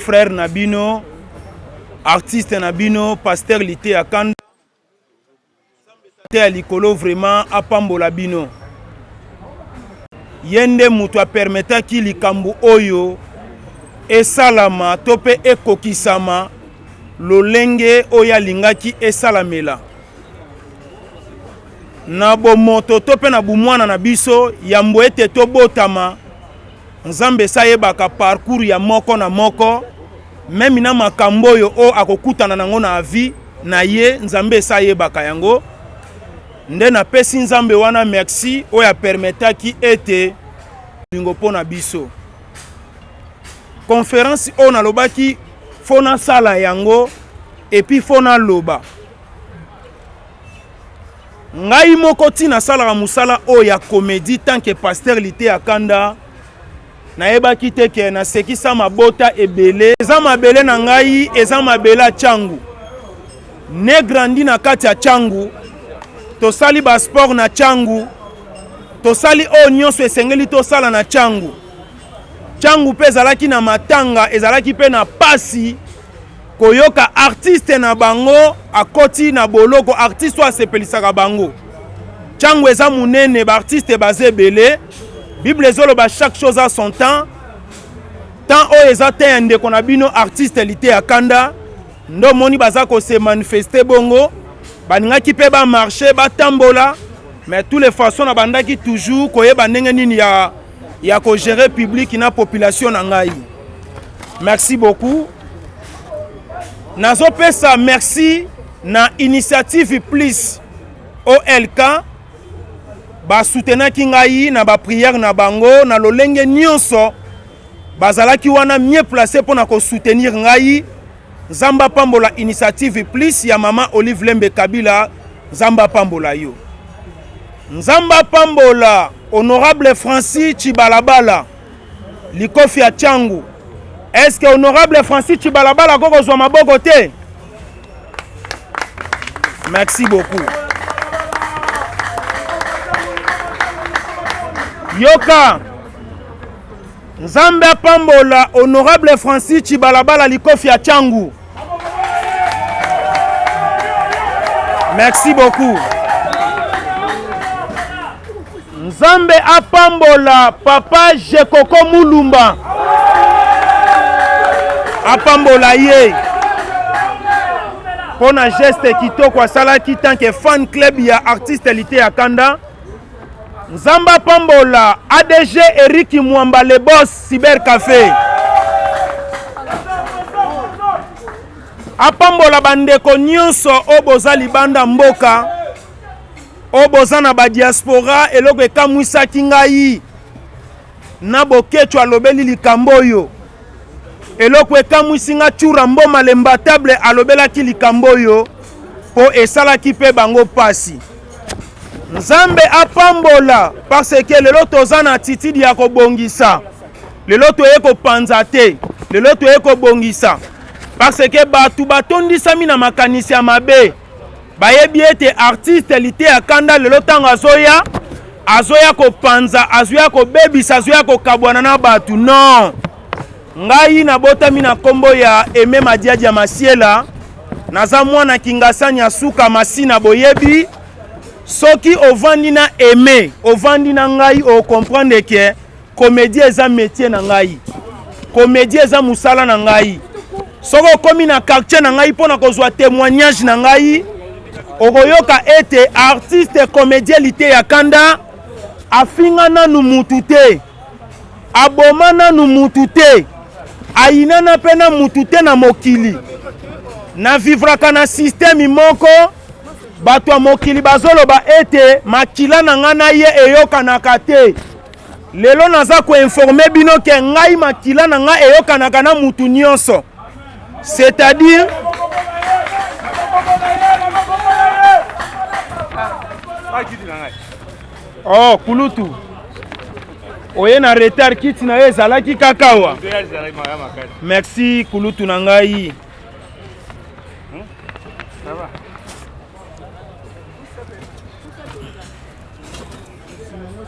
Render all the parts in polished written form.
Frère na bino, artiste na bino, pasteur Liteya Kanda ya likolo vraiment apambola bino. Ye nde moto apermetaki likambo oyo esalama to mpe ekokisama lolenge oyo alingaki esalamela. Na bomoto to mpe na bomwana na biso, yambo ete tobotama, Nzambe esi ayebaka parcours ya moko na moko, meme na makambo oyo oyo akokutana nango na vie na ye, Nzambe esi ayebaka yango. Nde napesi Nzambe wana merci oyo apermetaki ete bolingo mpo na biso. Conference oyo nalobaki fo nasala yango epuis fo naloba Ngai moko ti nasalaka mosala oyo ya comedie tant que pasteur Liteya Kanda, nayebaki te ke nasekisa mabota ebele. Eza mabele na ngai, eza mabele ya Tshangu. Ne grandi na kati ya Tshangu, tosali ba sport na Tshangu, tosali oyo nyonso esengeli tosala na Tshangu. Tshangu mpe ezalaki na matanga, ezalaki mpe na pasi. Koyoka artiste na bango akoti na boloko, artiste oyo asepelisaka bango. Tshangu eza munene, ba artiste baza ebele. Bible ezoloba chaque chose a son temps. Temps oyo eza temps ya ndeko na bino artiste Liteya Kanda. Nde omoni baza ko se manifester bongo. Balingaki pe ba marcher, batambola, mais tous les façons nabandaki toujours koyeba ndenge nini ya ya ko gérer public na population na ngai. Merci beaucoup. Nazopesa merci na initiative plus OLK. Basoutenaki ngai na baprière na bango na lolenge nyonso, bazalaki wana mieux placé mpo na kosoutenir ngai. Nzambe apambola Initiative Plus ya mama Olive Lembe Kabila. Nzambe apambola yo. Nzambe apambola honorable Francis Tshibalabala likofi ya Tshangu. Est-ce que honorable Francis Tshibalabala akoki kozwa maboko te? Merci beaucoup. Yoka, Nzambe apambola honorable Francis Tshibalabala likofi ya Tshangu. Merci beaucoup. Nzambe apambola papa Jekoko Mulumba, apambola ye mpo na geste kitoko asalaki tant que fan club ya artiste Liteya Kanda. Nzambe apambola ADG Eric Mwamba le boss Cyber Café. Apambola bandeko nyonso oyo boza libanda mboka, oyo boza na badiaspora. Eloko ekamwisaki ngai na Boketshu alobeli likambo oyo, eloko ekamwisi nga, Tshoura Mboma l'imbattable alobelaki likambo oyo mpo esalaki mpe bango mpasi. Nzambe apambola parce que lelo toza na attitude ya kobongisa, lelo toye kopanza te, lelo toye kobongisa parce que bato batondisami na makanisi ya mabe. Bayebi ete artiste Liteya Kanda lelo ntango azoya, azoya kopanza, azoya kobebisa, azoya kokabwana na bato. Non, ngai nabotami na nkombo ya Aime Madiadi ya Masiela, naza mwana Kingasani ya suka Masina. Boyebi, soki ovandi na Aime, ovandi na ngai, okomprendre ke comédie eza métier na ngai, comédie eza mosala na ngai. Soki okomi na quartier na ngai mpona kozwa témoignage na ngai, okoyoka ete artiste comédien Liteya Kanda afinga nanu mutu te, aboma nanu mutu te, ayinana mpe na mutu te na mokili. Na vivraka na système moko, bato ya mokili bazoloba ete makila na ngai na ye eyokanaka te. Lelo naza koinforme bino ke ngai makila na ngai eyokanaka na mutu nyonso, c'est-à-dire oh kulutu oye na retard, kiti na yo ezalaki kaka awa. Merci kulutu na ngai.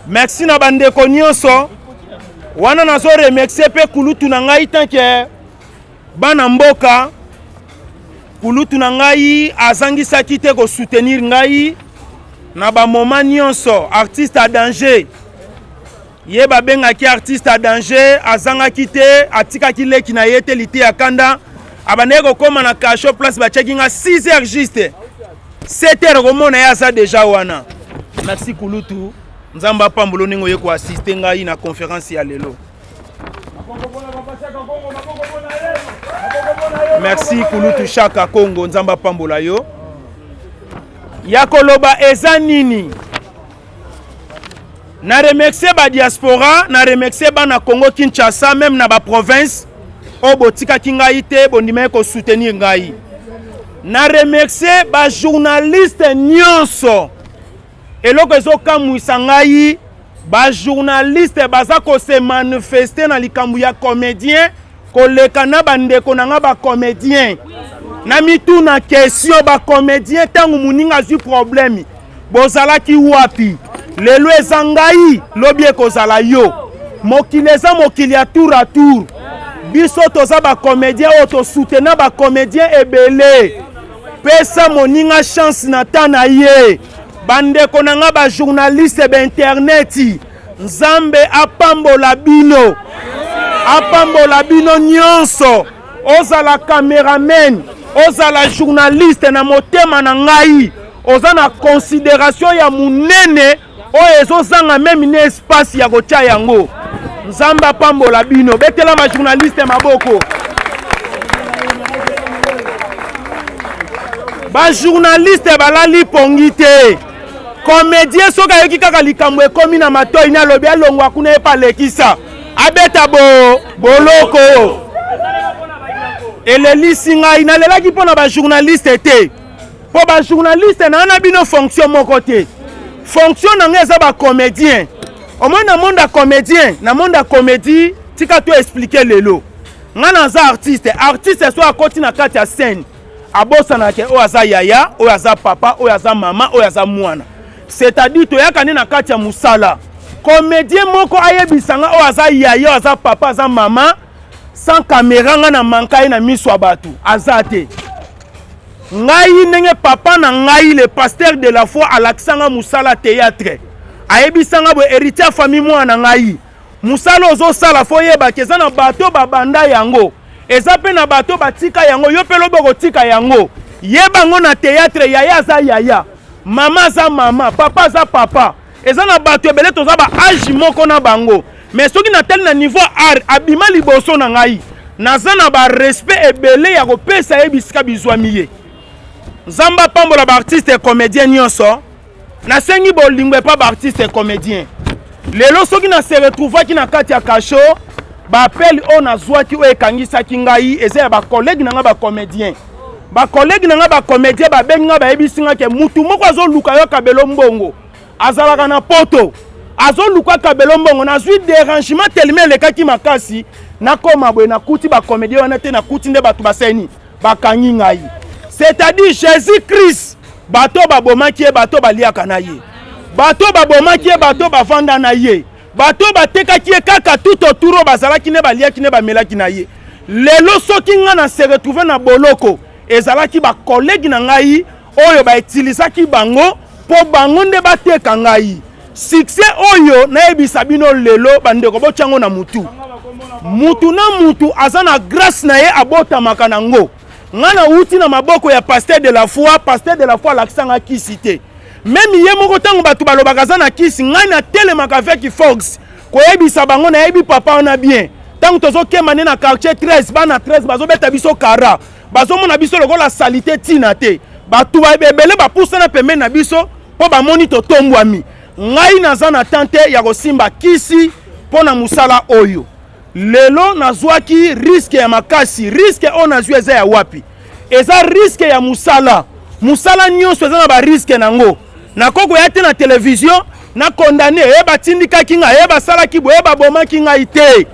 Merci na bandeko nyonso wana. Nazo remercier mpe kulutu na ngai tant que bana mboka. Kulutu na ngai azangisaki te kosoutenir ngai na bamoma nyonso. Artiste à danger, ye babengaki artiste à danger, azangaki te, atikaki leki na ye te. Liteya Kanda abandaki kokóma na cachot place batiaki nga 6 heures juste, 7 heures komona ye aza deja wana. Merci kulutu, Nzambe apambola ndenge oye koassiste ngai na conférence ya lelo. Merci kulutu Shaka Kongo, Nzambe apambola yo. Ya koloba eza nini? Na remercier ba diaspora, na remercier bana Congo Kinshasa, même na ba province oyo botikaki ngai te, bondimaki kosoutenir ngai. Na remercier ba journaliste nyonso. Eloko ezokamwisa ngai, ba journaliste baza kose manifester na likambo ya comédien koleka na bandeko na nga bacomédien. Na mituna question, bacomédien, ntango moninga azwi problème bozalaki wapi? Lelo eza ngai, lobi ekozala yo. Mokili eza mokili ya tour à tour. Biso toza bacomédien oyo tosutena bacomédien ebele. Pesa moninga chance na ta na ye. Bandeko na nga bajournaliste bainterneti, Nzambe apambola bino, apambola bino nyonso. Ozala cameraman, ozala journaliste, na motema na ngai oza na considération ya monene oyo ezozanga meme na espace ya kotia yango. Nzambe apambola bino. Betela bajournaliste maboko. Bajournaliste balali pongi te. Comédien soki ayoki kaka likambo ekomi na matoi ne alobi alongwa kuna ye mpe alekisa abeta bo boloko. Elelisi ngai, nalelaki mpo na bajournaliste te, mpo bajournaliste naa na bino fonction moko te. Fonction na ngai eza bacomédien. Omoni na monde ya comédien, na monde ya comédie, tika to expliquer lelo. Ngai naza artiste, artiste soki akoti na kati ya scène abosanaka oyo aza yaya, oyo aza papa, oyo aza mama, oyo aza mwana. C'est-à-dire toyaka nde na kati ya mosala. Comédien moko ayebisa nga oyo aza yaya, oyo aza papa, aza mama, sans caméra nga na manka ye na miso ya bato aza te. Ngai ndenge papa na ngai le pasteur de la foi alakisa nga mosala théâtre, ayebisa nga boye, héritier famille mwana na ngai, mosala ozosala fo oyebaki eza na bato babanda yango, eza mpe na bato batika yango, yo mpe lobi okotika yango. Yeba yango na théâtre, yaya aza yaya, mama aza mama, papa aza papa. Eza na bato ebele toza ba age moko na bango, mais soki natali na niveau art abima liboso na ngai, naza na ba respect ebele ya kopesa ye bisika bizwami ye. Nzambe apambola ba artiste comédien nyonso. Nasengi bolingo epa ba artiste comédien. Lelo soki na se retrouvaki na kati ya cachot, ba appel oyo nazwaki oyo ekangisaki ngai eza ya ba collègue na ngai ba comédien. Ba collègue na ngai ba comédien babengi ngai, bayebisi ngai ke mutu moko azoluka yo akabelo mbongo, azalaka na poto, azoluka akabelo mbongo. Nazwi dérangement tellement elekaki makasi, nakoma boye nakuti ba comédien wana te, nakuti nde bato baseni bakangi ngai. C'est-à-dire Jésus Christ, bato babomaki ye, bato baliaka na ye, bato babomaki ye, bato bavanda na ye, bato batekaki ye, kaka tout autour oyo bazalaki ne baliaki ne bamelaki na ye. Lelo soki ngai na se retrouve na boloko, ezalaki bacollègue na ngai oyo bautilisaki bango mpo bango nde bateka ngai. Succès oyo nayebisa bino lelo bandeko, botyango na mutu. Mutu na mutu aza na grâce na ye, abotamaka nango. Ngai nauti na maboko ya pasteur de la foi. Pasteur de la foi alakisanga kisi te, même ye moko ntango bato balobaka aza na kisi, ngai natelemaka avec force koyebisa bango nayebi papa wana bien. Ntango tozokema nde na quartier 13, bana 13 bazobeta biso kara, bazomona biso lokola salite, ntina te. Bato ebele bapusana pembeni na biso mpo bamoni totombwami. Ngai naza na temps te ya kosimba kisi mpo na mosala oyo. Lelo nazwaki risque ya makasi. Risque oyo nazwi eza ya wapi? Eza risque ya mosala. Mosala nyonso eza na barisque nango. Nakoki koya te na televizio na condamne ye, batindikaki ngai, ye basalaki boye, babomaki ngai te.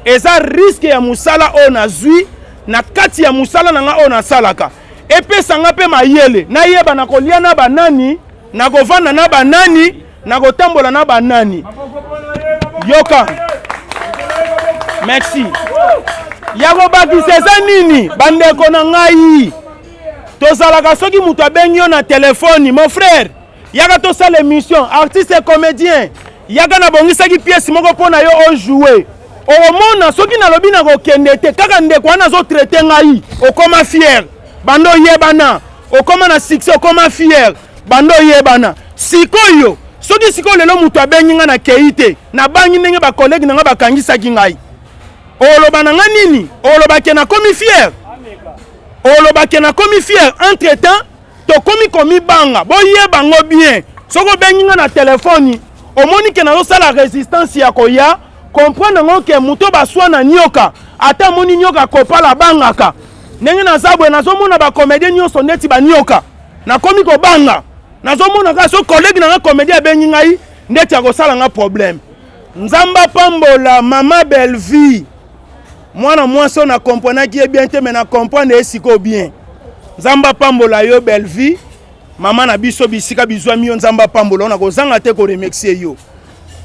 Eza risque ya mosala oyo nazwi na kati ya mosala na ngai oyo nasalaka. Epesa nga mpe mayele nayeba na kolia na banani, na kovanda na banani, na kotambola na banani. Yoka, merci. Ya kobakisa eza nini bandeko na ngai? Tozalaka soki moto abengi yo na telefoni, mon frère, yaka tosala émission, artiste et comédien, yaka nabongisaki pièce moko mpo na yo ojoue. Okomona soki nalobi na kokende te, kaka ndeko wana azotraite ngai, okoma fier, bando oyebana, okoma na succès, okoma fier, bando oyebana. Sikoyo soki sikoyo lelo moto abengi ngai nakei te, nabangi ndenge bacollègue na ngai bakangisaki ngai, oloba na ngai nini? Oloba ke nakomi fier? Oloba ke nakomi fier? Entre temps tokomi komibanga. Boyeba yango bien, soki obengi ngai na telefoni, omoni ke nazosala résistance ya koya, comprendre yango ke moto baswa na nyoka, ata amoni nyoka kopala abangaka. Ndenge naza boye, nazomona bacomédien nyonso ndeti banyoka, nakomi kobanga. Nazomona kaka so collègue na nga comédien abengi ngai ndeti akosala nga problème. Nzambe apambola mama Bellevue, mwana mwasi oyo nakomprenaki ye bien te, me na comprendre ye sikoyo bien. Nzambe apambola yo Bellevue, mama na biso, bisika bizwami yo, Nzambe apambola yo, nakozanga te koremercier yo.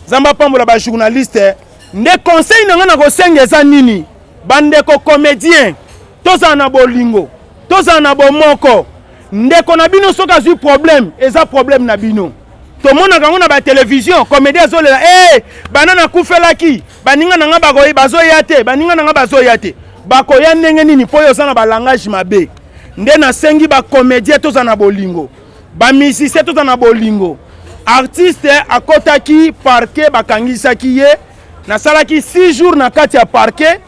Nzambe apambola bajournaliste. Nde conseil na ngai na kosenga eza nini? Bandeko comédien, tozala na bolingo, tozala na bomoko. Ndeko na bino soki azwi problème, eza problème na bino. Tomonaka yango na batelevizio, comédien azolela e bana nakufelaki, baninga na ngai bazoya te, baninga na ngai bazoya te. Bakoya ndenge nini mpo oyo oza na balangage mabe? Nde nasengi bacomédien tozala na bolingo, bamusicien tozala na bolingo. Artiste akotaki parquet, bakangisaki ye, nasalaki 6 jours na kati ya parquet.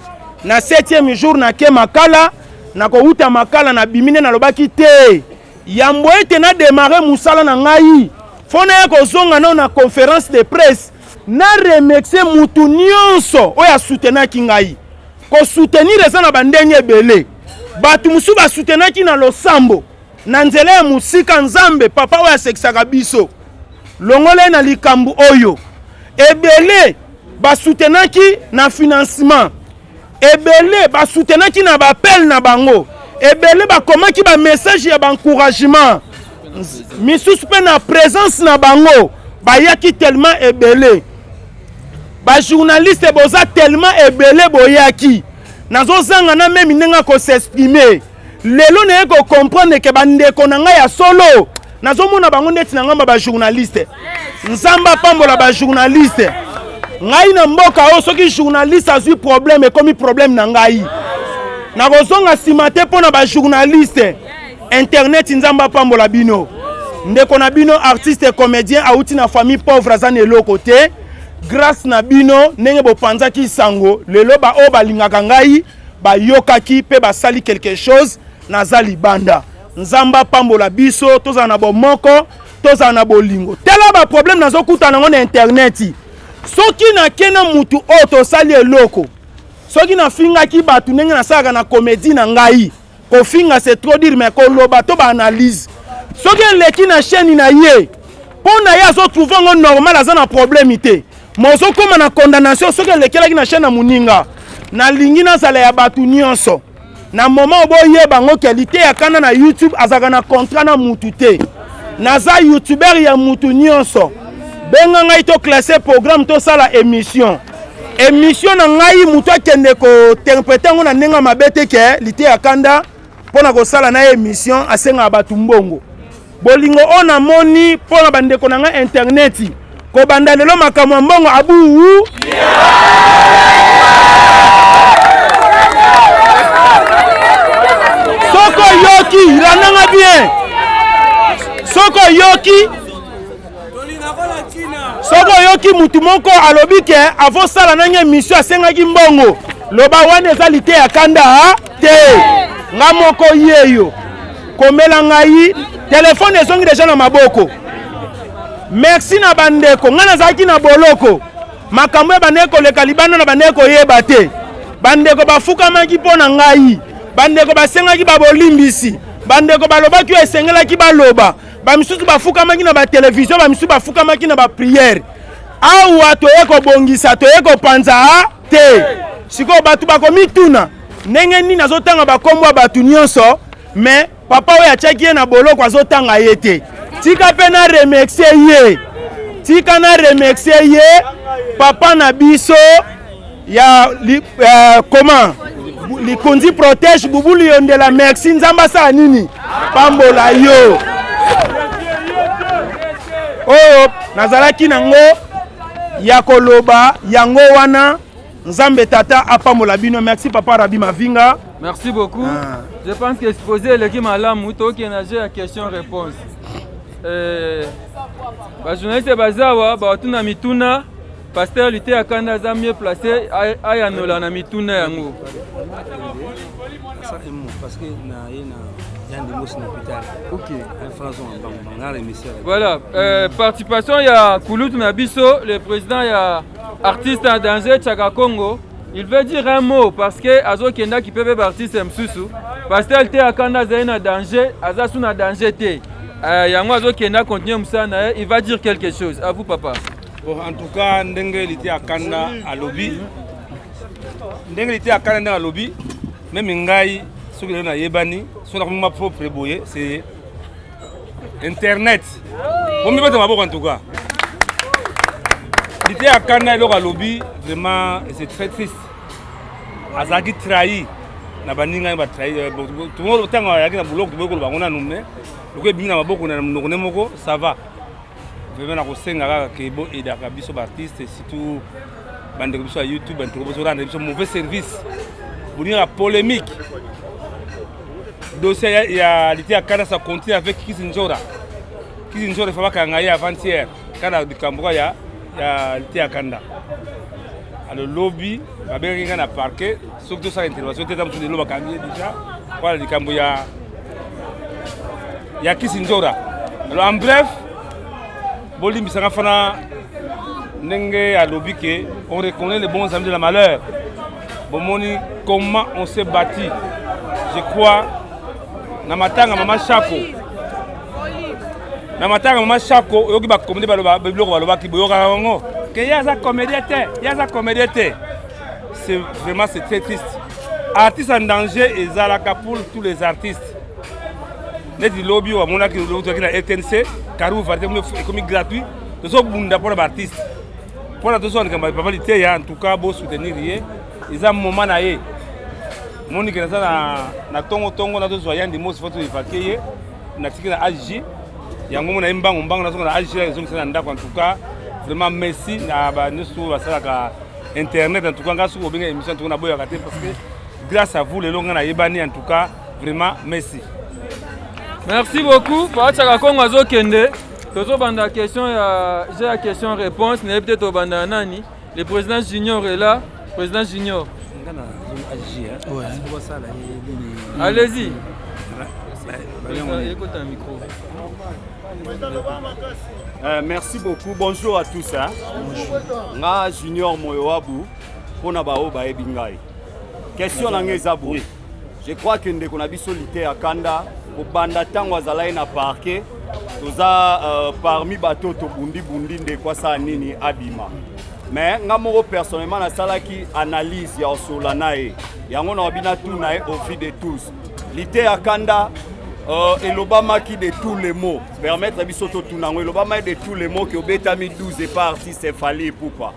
Na 7e jour nake Makala, nakowuta Makala nabimi. Nde nalobaki te yambo ete nadémarrer mosala na ngai. Fo naya kozonga nao na conférence de presse na remercier mutu nyonso oyo asutenaki ngai. Kosoutenir eza na bandenge ebele. Bato mosusu basutenaki na losambo na nzela ya mosika. Nzambe papa oyo asekisaka biso, longola ye na likambo oyo. Ebele basutenaki na financement, ebele basutenaki na baappel na bango, ebele bakomaki bamessage ya baencouragement, misusu mpe na présence na bango bayaki tellement ebele. Bajournaliste boza tellement ebele boyaki, nazozanga na memi ndenge akos'exprimer. Lelo naye kocomprendre ke bandeko na ngai ya solo, nazomona bango ndeti na ngambo ya bajournaliste. Nzambe apambola bajournaliste. Ngai na mboka oyo, soki journaliste azwi problème, ekomi problème na ngai, nakozonga nsima te mpo na bajournaliste. Internet, Nzambe apambola bino. Ndeko na bino artiste comédien awuti na famille pauvre, aza na eloko te. Grâce na bino ndenge bopanzaki sango, lelo baoyo balingaka ngai bayokaki mpe basali quelque chose. Naza libanda. Nzambe apambola biso, tozala na bomoko, tozala na bolingo. Tala baproblème nazokutana yango na internet. Soki nake na mutu oyo tosali eloko, soki nafingaki bato ndenge nasalaka na comédie na ngai, kofinga c'est trop dire, mais koloba to baanalyse, soki eleki na chaîne na ye, mpo na ye azotrouve yango normal, aza na problème te. Ma ozokóma na condamnation soki elekelaki na chaîne ya moninga. Nalingi nazala ya bato nyonso. Na moment boyeba yango ke Liteya Kanda na YouTube azalaka na contrat na mutu te. Naza youtubeur ya mutu nyonso. Benga ngai, toclasse programme, tosala émission. Émission na ngai, motu akende kointerpréter yango na ndenge mabe te ke Liteya Kanda mpo na kosala na ye émission asengaka bato mbongo. Bolingo oyo namoni mpo na bandeko na ngai internet, kobanda lelo makambo ya mbongo abuu. Soki oyoki, landanga bien, soki oyoki, soki oyoki mutu moko alobi ke avosala nange émission asengaki mbongo, loba wana eza Liteya Kanda te. Nga moko yeyo, komela ngai telefone ezongi deja na maboko. Merci na bandeko. Ngai nazalaki na boloko, makambo ya bandeko koleka libanda na bandeko koyeba te. Bandeko bafukamaki mpo na ngai, bandeko basengaki babolimbisi, bandeko balobaki oyo esengelaki baloba, bamisusu bafukamaki na batelevizio, bamisusu bafukamaki na baprière. Awa toye kobongisa, toye kopanza te. Sikoyo bato bakomituna ndenge nini azotanga bakombo ya bato nyonso, mais papa oyo atiaki ye na boloko azotanga ye te. Tika mpe na remercier ye, tika na remercier ye, papa na biso ya li, comment, Likonzi Protège Bubu Liyondela. Merci, Nzambe asala nini, pambola yo. Oyo nazalaki nango ya koloba yango wana. Nzambe tata apambola bino. Merci, papa Rabi Mavinga. Merci beaucoup. Ah. Je pense que exposé eleki malamu, tokende na jeu ya question réponse. Bajournaliste bazawa batuna mituna, pasteur Liteya Kanda aza mieux placé ayanola na mituna yango. Parce que na ye na yandi mosi na hôpital. Ok. François na remercier. Voilà, participation ya kulutu na biso, le président ya Artiste en danger Chaka Congo. Il veut dire un mot parce que azokendaki mpe mpe baartiste mosusu. Pasteur Liteya Kanda azali na danger, aza su na danger te. Yango azokenda continue mosala na ye. Il va dire quelque chose. À vous, papa. Bon, en tout cas, ndenge Liteya Kanda alobi, ndenge Liteya Kanda ndenge alobi, même ngai soki lelo nayebani, soki nakomi ma propre boye, c'est internet. Bomibeta maboko. En tout cas, Liteya Kanda, eloko alobi, vraiment c'est très triste. Azalaki trahi na baninga ye, batrahi ntango ayaki na boloko. Toboyi koloba yango nanu, mais loko ebimi na maboko na monoko nde moko, ça va. Vraiment nakosenga kaka ke boaidaka biso baartiste, surtout bandeko biso ya YouTube. Bandeko bozolanda biso mauvais service, bolingaka polémique. Dossier ya Liteya Kanda, ça continue avec Kisi Nzora. Kisi Nzora efa bakanga ye avant-hier kaka likambo kaka ya Liteya Kanda. Alors lobi babengaki ngai na parquet soki tosala intervention te. Eza mosusu lelo bakangi ye déjà wana likambo ya Kisi Nzora. Alors en bref, Bolimbisanga fana ndenge alobi ke on reconnaît les bons amis de la malheur. Bomoni comment on s'est bâti. Je crois na matanga mama Shako. Na matanga mama Shako oyoki ba comédie baloba biloko balobaki boyokaka yango ke ye aza comédien te, ye aza comédien te. C'est vraiment, c'est très triste. Artiste en danger ezalaka pour tous les artistes. Neti lobi oyo amonaki tozalaki na RTNC, Karu Varite ekomi gratuit, tozobunda mpona baartiste, mpona tozwa likambo ya papa Liteya. En tout cas bosoutenir ye, eza moment na ye. Monike naza na tongo tongo nazozwa yandi mosi fo toevake ye, natiki na AG yango mona ye mbango mbango nazonga na AG, ezongisa na ndako. En tout cas vraiment merci na banyonso oyo basalaka internet. En tout cas nga soki obenga émission, en tout cas naboyaka te, parce que grâce à vous lelo nga nayebani. En tout cas vraiment merci. Merci beaucoup. Paachaka Kongo azokende, tozobanda question ya jeu ya question réponse. Nayebi te tobanda nani. Le président Junior est là. Président Junior, allez-y. Écoute un micro. Merci beaucoup. Bonjour à tous. Hein. Nga Junior Moyoabu, mpona bao bayebi ngai. Question na ngai eza boye. Je crois que ndeko na biso Liteya Kanda, kobanda ntango azalaki na parquet, toza parmi bato tobundi-bundi ndeko asala nini, abima. Mais nga moko personnellement nasalaki analyse ya osola na ye yango na babi natuna ye au vu de tous. Liteya Kanda, elobamaki de tous les mots, permettre biso totuna yango, elobamaki de tous les mots ke obetami 12 epa artiste Fally Ipupa.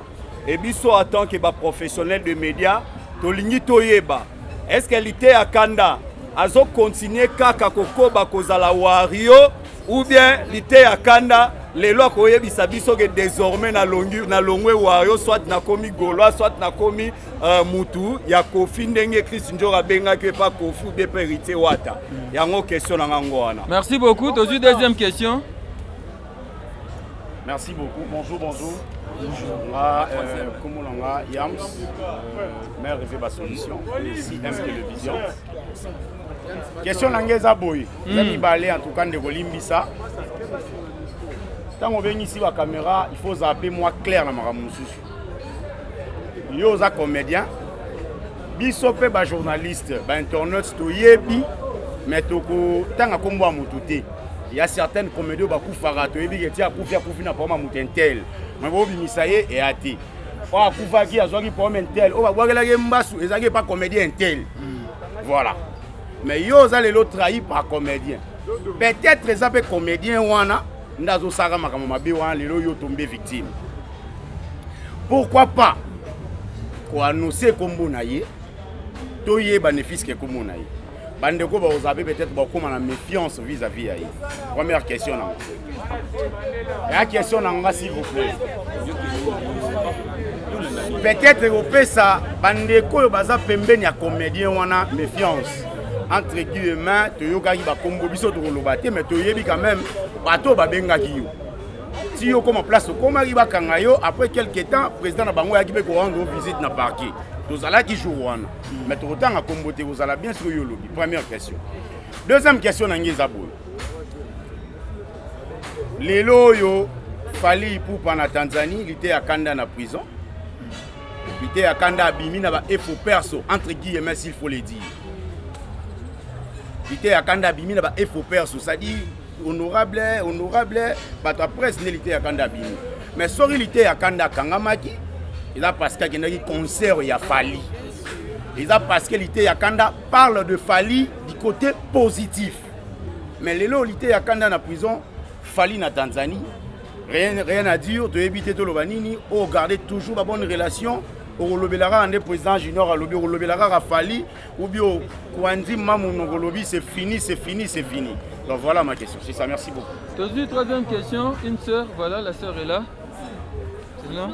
E biso en tant que baprofessionnel de média tolingi toyeba, est ce que Liteya Kanda azokontinue kaka kokoba kozala warrior, ou bien Liteya Kanda lelo akoyebisa biso ke désormais nalongi, nalongwe warrior, soit nakomi gaulois, soit nakomi mutu ya Kofi, ndenge Chris Njor abengaki epa Kofi ou bien mpe Héritier Wata? Yango question na ngango wana. Merci beaucoup. Tozwi deuxième question. Merci beaucoup. Bonjour, bonjour. Nga, kombo na nga Yams, maire Rêvé ba solution, ici M Télévision. Question na ngai eza boye, eza mibale en tout cas. Ndeko, limbisa, ntango obengisi bacaméra, il faut ozala mpe mwa clair na makambo mosusu. Yo oza comédien, biso mpe bajournaliste, bainternet toyebi, mais tokotanga nkombo ya motu te. Ya certaines comédie oyo bakufaka, toyebi ke ti akufi, akufi na problème ya moto un tel, mais bobimisa ye eya te. Oyo akufaki azwaki problème un tel, oyo babwakelaki ye mbasu ezalaki epa comédien un tel, voilà. Mais yo oza lelo trahi par comédien, peut-être eza mpe comédien wana nde azosalaka makambo mabe wana. Lelo yo tombe victime, pourquoi pas koannonce kombo na ye, toyeba ne fût-ce que kombo na ye? Bandeko bakozala mpe peut-être bakóma na méfiance vis-à-vis ya ye. Première question nango ya question na nga, s'il vous plaît, peut-être kopesa bandeko oyo baza pembeni ya comédien wana méfiance, entre guillemets. Toyokaki bakombo, biso tokoloba te, mais toyebi quand même bato oyo babengaki yo ti yo okóma place okomaki, bakanga yo. Après quelque temps, président na bango ayaki mpe korendre visite na parquet, tozalaki jour wana, mais tokotanga kombo te. Kozala bien soki oyo olobi. Première question. Deuxième question na ngai eza boye: lelo oyo Fally Ipupa na Tanzanie, Liteya Kanda na prison. Liteya Kanda abimi na ba effort perso, entre guillemets, s'il faut le dire. Liteya Kanda abimi na ba effort perso, c'est-à-dire honorable, honorable bato ya presse nde Liteya Kanda abimi. Mais soki Liteya Kanda akangamaki, eza parce que akendaki concert ya Fally, eza parce que Liteya Kanda parle de Fally du côté positif. Mais lelo Liteya Kanda na prison, Fally na Tanzanie, rien, rien à dire. Toyebi te toloba nini. Oyo garder toujours babonne relation, okolobela kaka nde président Junior alobi, okolobela kaka Fally ou bien kwandima monoko olobi, c'est fini, c'est fini, c'est fini. Donc voilà ma question, c'est ça. Merci beaucoup. Tozwi troisième question, une sœur, voilà, la sœur est là. C'est non?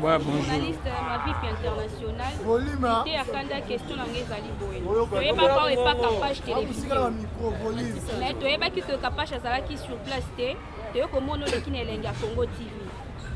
Ouais, bonjour. Journaliste Mavip International, Liteya Kanda, question na ngai ezali boye: toyebaka oyo epa Kapage Télévision, mais toyebaki ke Kapage azalaki sur place te. Toye komona oleki na Elengi ya Congo TV.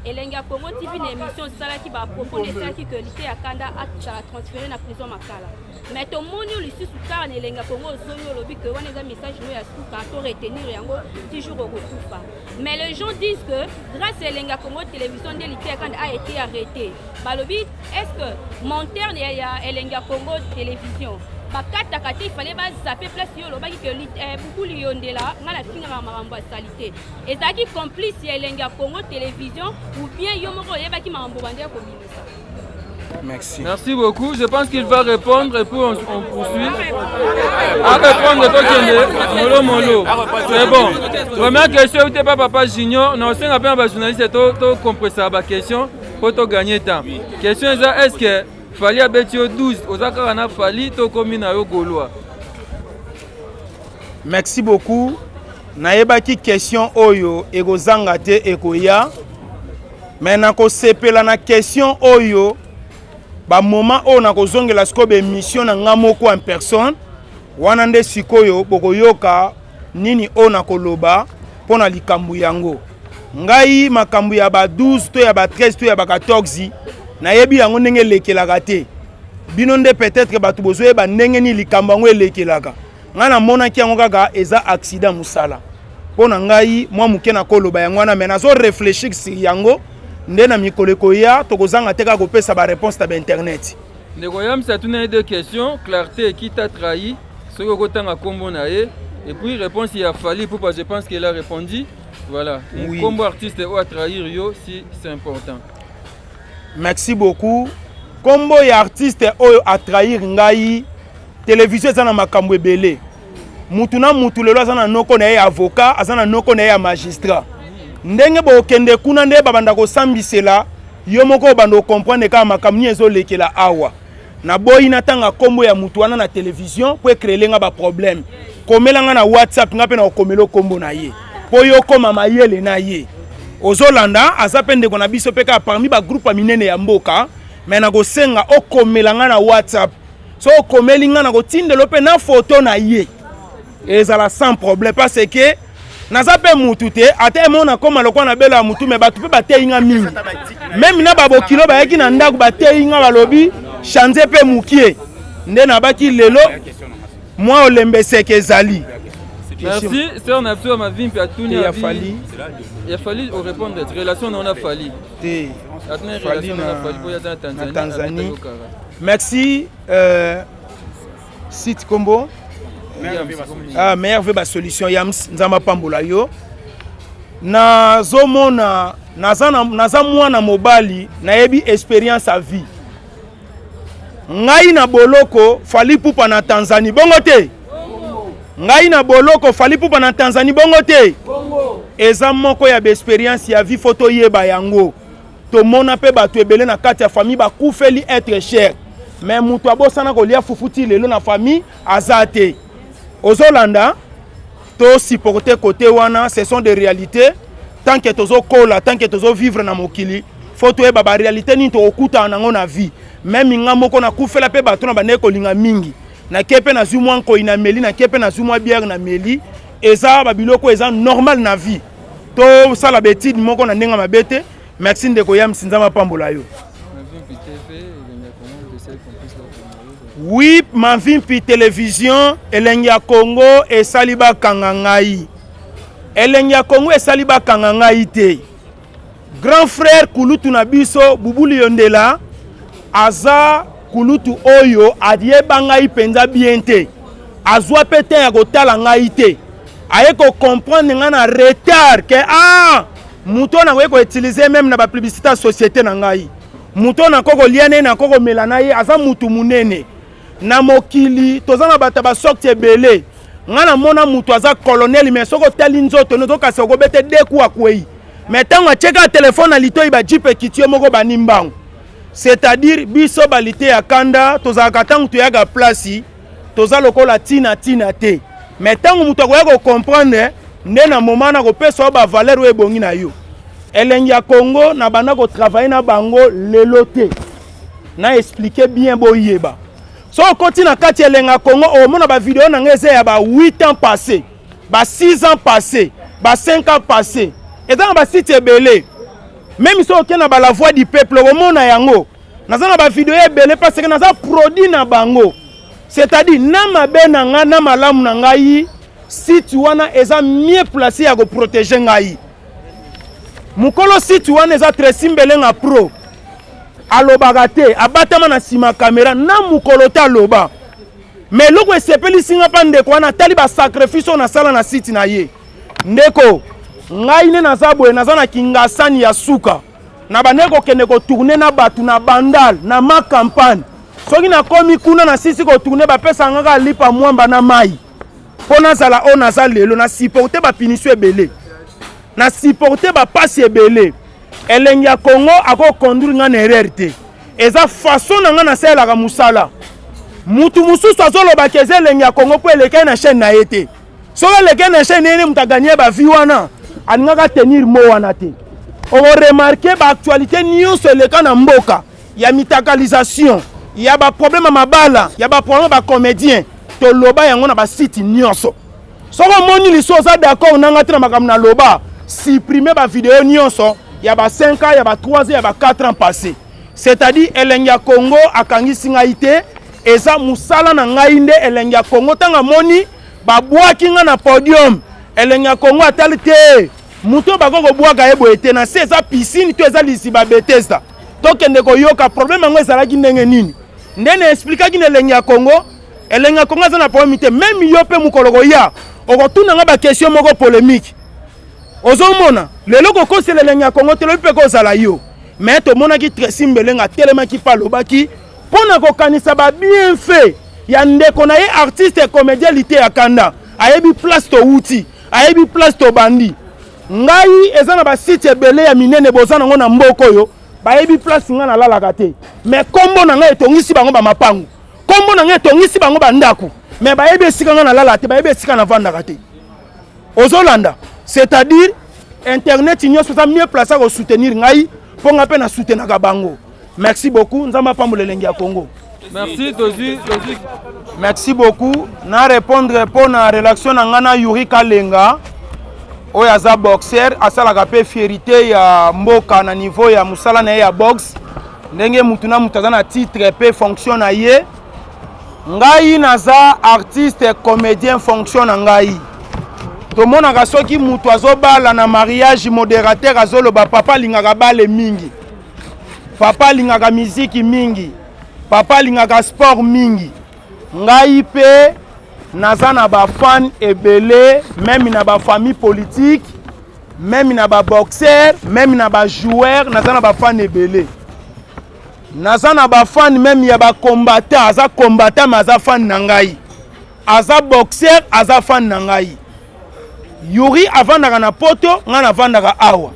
Elengi ya Congo TV na émission osalaki ba propos nde esalaki que Liteya Kanda azala transféré na prison Makala. Mais tomoni yo lisusu kaka na Elengi ya Congo ozongi olobi que wana eza message no ya suka to retenir yango ti jour okokufa. Mais les gens disent que grâce à Elengi ya Congo télévision nde Liteya Kanda a été arrêté. Balobi est-ce que monteur ya, ya Elengi ya Congo télévision bakataka te, il fallait bazape place yo olobaki que eh, Bukuli Yondela ngai nafingaka makambo ya salite ezalaki complice ya Elengi ya Congo télévision ou bien yo moko oyebaki makambo bande ya kobimisa? Merci. Merci beaucoup. Je pense qu'il va répondre et puis on poursuit. À répondre, tokende mollo mollo. C'est bon. Première question, tu pas papa Junior. Non, c'est un peu un journaliste to to compresser la question pour to gagner temps. Question est est-ce que Fally abeti yo 12 oza kaka na Fally to komi na yo Gaulois? Merci beaucoup. Nayebaki question oyo ekozanga te ekoya, mais nakosepela na question oyo bamoma oyo nakozongela sikoyo baémission na nga moko en personne wana nde sikoyo bokoyoka nini oyo nakoloba mpo na likambo yango. Ngai makambo ya ba 12 to ya ba 13 to ya ba 14 nayebi yango ndenge elekelaka te. Bino nde peut-être bato bozoyeba ndenge nini likambo yango elekelaka. Ngai namonaki yango kaka eza accident mosala. Mpo na ngai mwa moke nakoloba yango wana, mais nazo réfléchir sur yango nde na mikolo ekoya tokozanga te kaka kopesa ba réponse na ba internet. Ndeko Yamsi atuna ye deux questions, clarté qui t'a trahi, soki okotanga kombo na ye, et puis réponse ya Fally Ipupa, je pense qu'il a répondu. Voilà. Oui. Kombo artiste oyo a trahir yo si c'est important. Merci beaucoup. Kombo ya artiste oyo a trahir ngai, télévision eza na makambo ebele. Mutu na mutu lelo aza na noko na ye ya avocat, aza na noko na ye ya magistrat. Ndenge bokende kuna nde babanda kosambisela yo moko obanda okomprendre kaka makambo nini ezolekela awa. Naboyi natanga kombo ya mutu wana na télévision po ecréer nga ba problème. Komela nga na WhatsApp nga pe na kokomela kombo na ye po yo koma mayele na ye. Ozolanda aza pe ndeko na biso pe kaka parmi ba groupe ya minene ya mboka, mais nakosenga okomela nga na WhatsApp. So okomeli nga na kotindelo pe na photo na ye. Ezala sans problème parce que naza pe mutu te, ata emona koma lokwa na belo ya mutu, mais bato pe bateyi nga mingi. Même na babokilo bayaki na ndako bateyi nga balobi change pe mukie. Nde nabaki lelo mwa olembeseke ezali. Merci, sœur na biso ya Mavimpi atuni Ya abi- Fally. Ya Fally o répondre relation na ona Fally. Te. Atuni Fally relation na Fally po ya za na Tanzanie. na Tanzanie. abeta yo kara. Merci site kombo. Ah, meilleur ba solution Yams Nzamba pambola yo. Nazomona naza na, naza mwana mobali nayebi expérience à vie. Ngai na boloko Fally Ipupa na Tanzanie bongo te. Ngai na boloko Fally Ipupa na Tanzanie bongo te. Eza moko ya ba expérience ya vie faut toyeba yango. Tomona pe bato ebele na kati ya famille bakufeli être cher. Mais mutu abosana kolia fufu ti lelo na famille aza te. Ozolanda to supporter côté wana, ce sont des réalités. Tant que tozo kola, tant que tozo vivre na mokili, faut toyeba ba réalité nini tokokutana nango na vie. Même nga moko nakufela pe bato na bandeki kolinga mingi. Nake pe nazwi mwa nkoi na meli, nake pe nazwi mwa bière na meli. Eza ba biloko eza normal na vie. Tosala ba étude moko na ndenge mabe te. Merci ndeko Yamsi, Nzambe apambola yo. Oui, Mavimpi télévision, Elengi ya Congo esali bakanga ngai. Elengi ya Congo esali bakanga ngai te. Grand frère kulutu na biso Bubuli Yondela aza kulutu oyo ayeba ngai mpenza bien te. Azwa pe te ya kotala ngai te. Aye ko comprendre ngai na retard que ah moto oyo nakoki ko utiliser même na ba publicité ya société na ngai. Moto oyo nakoki kolia na ye, nakoki komela na ye, aza mutu munene. Na mokili toza na bato ya ba sorte ebele. Nga namona mutu aza colonel, mais soki otali nzoto no tokasi okobete deux coups akwei. Mais ntango atieka telefone na litoi ba jeep ekiti ye moko bani mbangu. C'est-à-dire biso balite ya kanda tozalaka ntango toyaka place toza lokola tina tina te. Mais ntango mutu akoya ko comprendre nde na moment na kopesa yo ba valeur oyo ebongi na yo. Elengi ya Congo na banda ko travailler na bango lelo te. Na expliquer bien boyeba. So okoti na kati ya Elengi ya Congo omona ba video na ngai eza ya ba 8 ans passé, ba 6 ans passé, ba 5 ans passé. Eza na ba site ebele. Meme soki oke na ba La Voix du Peuple okomona yango. Naza na ba video ebele parce que naza produit na bango. C'est-à-dire na mabe na ngai na malamu na ngai site wana eza mieux placé ya koprotege ngai. Mokolo site wana eza Tracy Mbelenga Pro. Alobaka te, abatama na nsima kamera na mokolo te aloba. Mais eloko esepelisi nga mpa ndeko wana atali ba sacrifice oyo nasala na site na ye. Ndeko, ngai nde naza boye, naza na Kingasani ya suka. Na bandaki kokende kotourne na bato na Bandal, na ma campagne. Soki nakomi kuna nasisi kotourne, bapesaka nga kaka lipa mwamba na mai. Mpo nazala oyo naza lelo, na supporte ba punition ebele. Na supporte ba pasi ebele. Elengi ya Congo ako conduire nga na erreur te. Eza façon na nga nasalelaka mosala. Mutu mosusu azoloba ke eza elengi ya Congo mpo elekaki na chaîne na ye te. Soki elekaki na chaîne ye moto aganye ba vie wana, alingaka tenir mot wana te. Okoremarke ba actualité nyonso eleka na mboka ya mitakalisation, ya ba problème ya mabala, ya ba problème ya ba comédien, toloba yango na ba site nyonso. Soki omoni liso oza d'accord na nga te na makambo naloba, supprimer ba video nyonso ya ba 5 ans, ya ba 3 ans, ya ba 4 ans passé. C'est-à-dire elengi ya Congo akangisi ngai te, eza mosala na ngai nde elengi ya Congo. Ntango amoni babwaki nga na podium, elengi ya Congo atali te moto bako kobwaka ye boye te, na se eza piscine to eza liziba Bethesda. Tokende koyoka problème yango ezalaki ndenge nini. Nde na explikaki na elengi ya Congo, elengi ya Congo aza na problème te. Meme yo mpe mokolo koya okotuna nga ba question moko polémique. Ozomona lelo kokosela elengi ya Congo te, lobi mpe kozala yo. Mais tomonaki Tracy Mbelenga atelemaki mpe alobaki mpo na kokanisa ba bienfait ya ndeko na ye artiste et comédien Liteya Kanda. Ayebi place towuti, ayebi place tobandi. Ngai eza na ba site ebele ya minene boza nango na mboka oyo, bayebi place ngai nalalaka te. Mais kombo na ngai etongisi bango ba mapangu, kombo na ngai etongisi bango ba ndaku, mais bayebi esika ngai nalalaka te, bayebi esika navandaka te. Ozolanda, c'est-à-dire internet nyonso eza mieux placé ko soutenir ngai mpo ngai mpe na soutenaka bango. Merci beaucoup, Nzambe apambola elengi ya Congo. Merci, tozui, tozui. Merci beaucoup. Na répondre mpo na relation na ngai na Yuri Kalenga oyo aza boxer, asalaka mpe fierité ya mboka na niveau ya mosala na ye ya boxe, ndenge mutu na mutu aza na titre mpe fonction na ye. Ngai naza artiste comédien, fonction na ngai. Tomonaka soki mutu azobala na mariage, modérateur azoloba papa alingaka bale mingi, papa alingaka miziki mingi, papa alingaka sport mingi. Ngai pe naza na ba fan ebele, même na ba famille politique, même na ba boxeur, même na ba joueur, naza na ba fan ebele. Naza na ba fan même ya ba combattant, aza combattant mais aza fan na ngai. Aza boxeur, aza fan na ngai. Yuri avandaka na poto, ngai navandaka awa.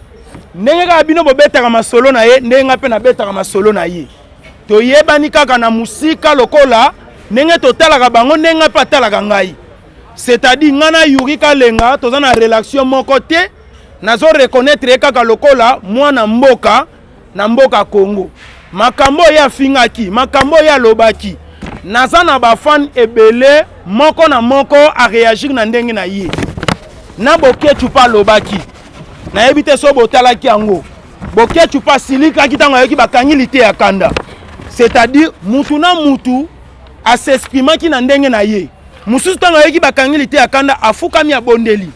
Ndenge kaka bino bobetaka masolo na ye, ndenge ngai pe nabetaka masolo na ye. Toyebani kaka na musika lokola ndenge totalaka bango, ndenge ngai pe atalaka ngai. C'est-à-dire ngai na Yuri Kalenga toza na relation moko te, nazo reconnaître ye kaka lokola mwana mboka na mboka Congo. Makambo oyo afingaki, makambo oyo alobaki, naza na ba fan ebele, moko na moko a réagir na ndenge na ye. Na Boketshu pa alobaki, nayebi te so botalaki yango. Boketshu pa asilikaki ntango ayoki bakangi Liteya Kanda. C'est-à-dire mutu na mutu a s'exprimaki na ndenge na ye. Mosusu ntango ayoki bakangi Liteya Kanda afukami abondeli.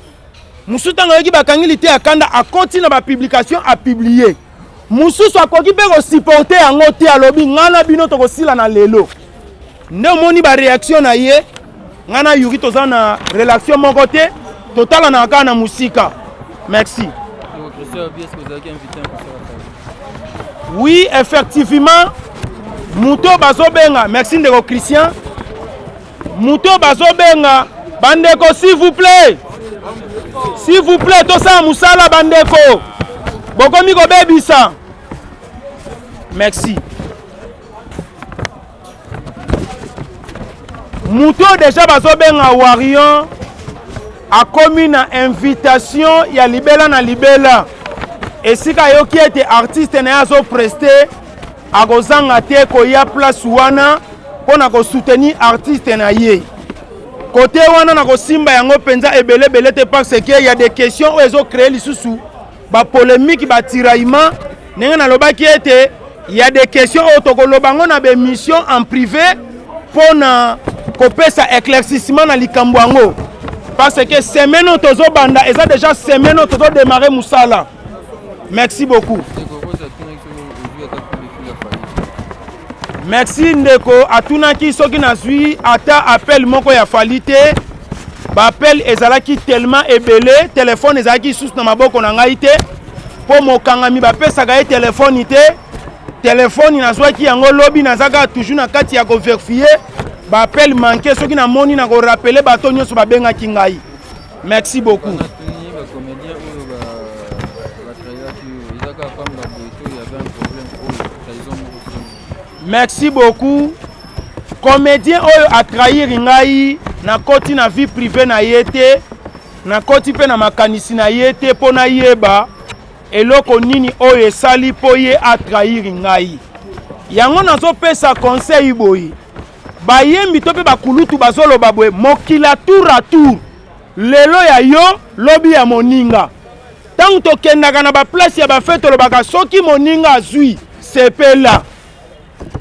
Mosusu ntango ayoki bakangi Liteya Kanda akoti na ba publication a publier. Mosusu akoki mpe kosupporte yango te, alobi ngai na bino tokosila na lelo. Nde omoni ba réaction na ye. Ngai na Yuri toza na relation moko te, totalanaka kaka na mosika. Merci. Oui, effectivement, moto bazobenga, merci ndeko Christian, moto bazobenga bandeko, s'il vous plaît, s'il vous plaît, tosala mosala bandeko, bokomi kobebisa. Merci. Moto oyo deja bazobenga Warion akomi na invitation ya libela na libela, esika ayoki ete artiste na ye azopreste, akozanga te koya place wana mpo na kosoutenir artiste na ye. Kote wana na kosimba yango mpenza ebele ebele te, parce que ya des questions oyo ezocree lisusu ba polémique, ba tiraillement. Ndenge nalobaki ete ya des questions oyo tokoloba yango na baémission en privé mpo na kopesa éclaircissement na likambo yango, parce que semaine oyo tozobanda eza déjà semaine oyo tozodémarre mosala. Merci beaucoup. Merci. Ndeko atunaki soki nazwi ata appel moko ya Fally te. Baappel ezalaki tellement ebele, telefone ezalaki lisusu na maboko na ngai te, mpo mokangami bapesaka ye telefone te. Telefone nazwaki yango lobi, naza kaka toujours na kati ya kovérifier baappel manqué. Soki namoni, na korappeler bato nyonso babengaki ngai. Merci beaucoup. Bacomédien oyo batrahiraki yo, eza kaka pamba boye to y avait un problème oyo trahison moko somo? Merci beaucoup. Comédien oyo atrahir ngai, nakoti na vie privée na ye te, nakoti mpe na makanisi na ye te mpo nayeba eloko nini oyo esali mpo ye atrahir ngai. Yango nazopesa conseil boye: bayembi to mpe bakulutu bazoloba boye, mokili tour à tour, lelo ya yo, lobi ya moninga. Ntango tokendaka na baplace ya bafête, tolobaka soki moninga azwi, sepela.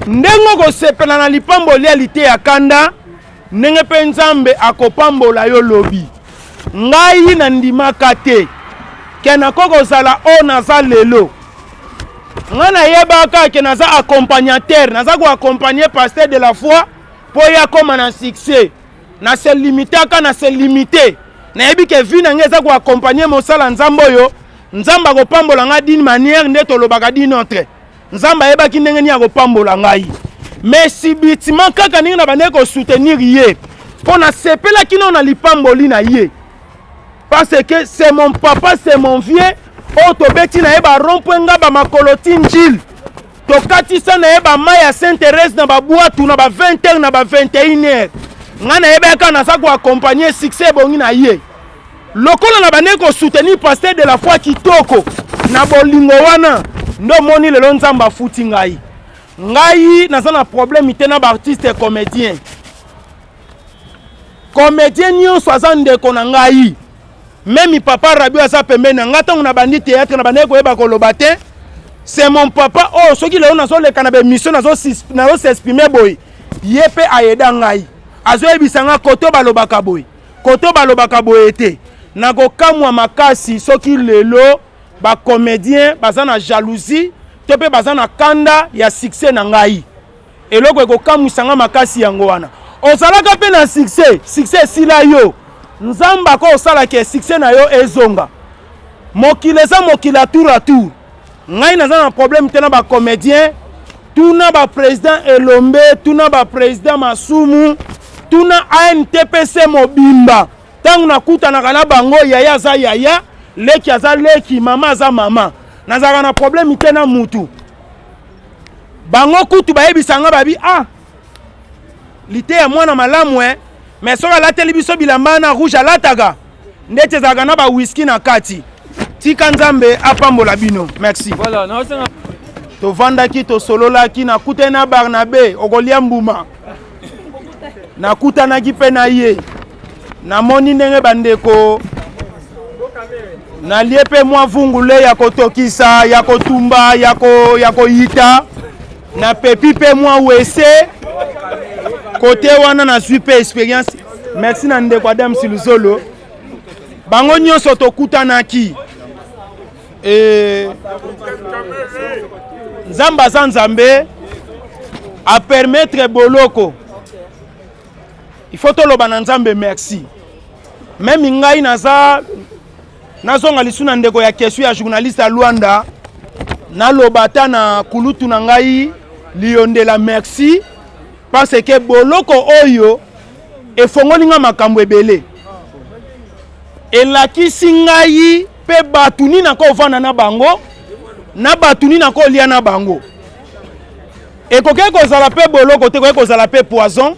Ndenge okosepela na lipamboli ya Liteya Kanda, ndenge mpe Nzambe akopambola yo lobi. Ngai nandimaka te ke nakoki kozala oyo naza lelo. Ngai nayebaka ke naza accompagnateur, naza koaccompagne pasteur de la foi mpo ye akóma na succès. Na se limitaka, na se limite. Nayebi ke vie na ngai eza koaccompagne mosala Nzambe oyo. Nzambe akopambola ngai d'une manière nde tolobaka d'une autre. Nzambe ayebaki ndenge nini akopambola ngai, mais subitement, kaka ndenge na bandeki kosoutenir ye, mpo nasepelaki nao na lipamboli na ye, parce que c'est mon papa, c'est mon vieux oyo tobeti na ye barond-point nga bamakolo ti Njili, tokatisa na ye bamai ya Sainte Thérèse na babwatu na ba 20 heures, na ba 21 heures. Ngai nayebaki kaka naza koaccompagne succès ebongi na ye. Lokola na bandeki kosoutenir pasteur de la foi kitoko na bolingo wana, nde omoni lelo Nzambe afuti ngai. Ngai naza na problème te na baartiste comédien. Comédien nyonso aza ndeko na ngai. Même papa Rabio aza pembeni na ngai. Ntango nabandi théâtre, na bandeki koyeba koloba te. C'est mon papa oyo soki lelo nazoleka na baémission, nazos'exprime boye, ye mpe ayeda ngai, azoyebisa nga koto balobaka boye, koto balobaka boye te. Nakokamwa makasi soki lelo bacomédien baza na jalousie to mpe baza na kanda ya succès na ngai. Eloko ekokamwisa nga makasi yango wana. Ozalaka mpe na succès, succès esila yo, Nzambe akosalaka succès na yo ezonga. Mokili eza mokili ya tour à tour. Ngai naza na problème te na bacomédien. Tuna baprésident Elombe, tuna baprésident Masumu, tuna ANTPC mobimba. Ntango nakutanaka na bango, yaya aza yaya, leki aza leki, mama aza mama. Nazalaka na problème te na mutu. Bango kutu bayebisa nga babi: "Ah, Liteya mwana malamu e, mais soki alateli biso bilamba na rouge, alataka ndeti ezalaka na bawiski na kati." Tika Nzambe apambola bino. Merci. Voilà, naosenga. Tovandaki, tosololaki, nakutani na Barnabe, okolia mbuma. Nakutanaki mpe na ye, namoni ndenge bandeko nalie mpe mwa vungule ya kotokisa, ya kotumba, ya koyita, napepi mpe mwa wese kote wana, nazwi mpe expérience. Merci na ndeko Adam Siluzolo. Bango nyonso tokutanaki. Nzambe aza Nzambe, apermettre boloko. Il faut toloba na Nzambe merci. Même ngai naza nazonga lisu na ndeko ya question ya journaliste ya Lwanda, naloba ata na kulutu na ngai Liondela merci, parce que boloko oyo efongoli nga makambo ebele, elakisi ngai mpe bato nini nakovanda na bango, na bato nini nakolia na bango. Ekoki kozala mpe boloko te, ekoki kozala mpe poison.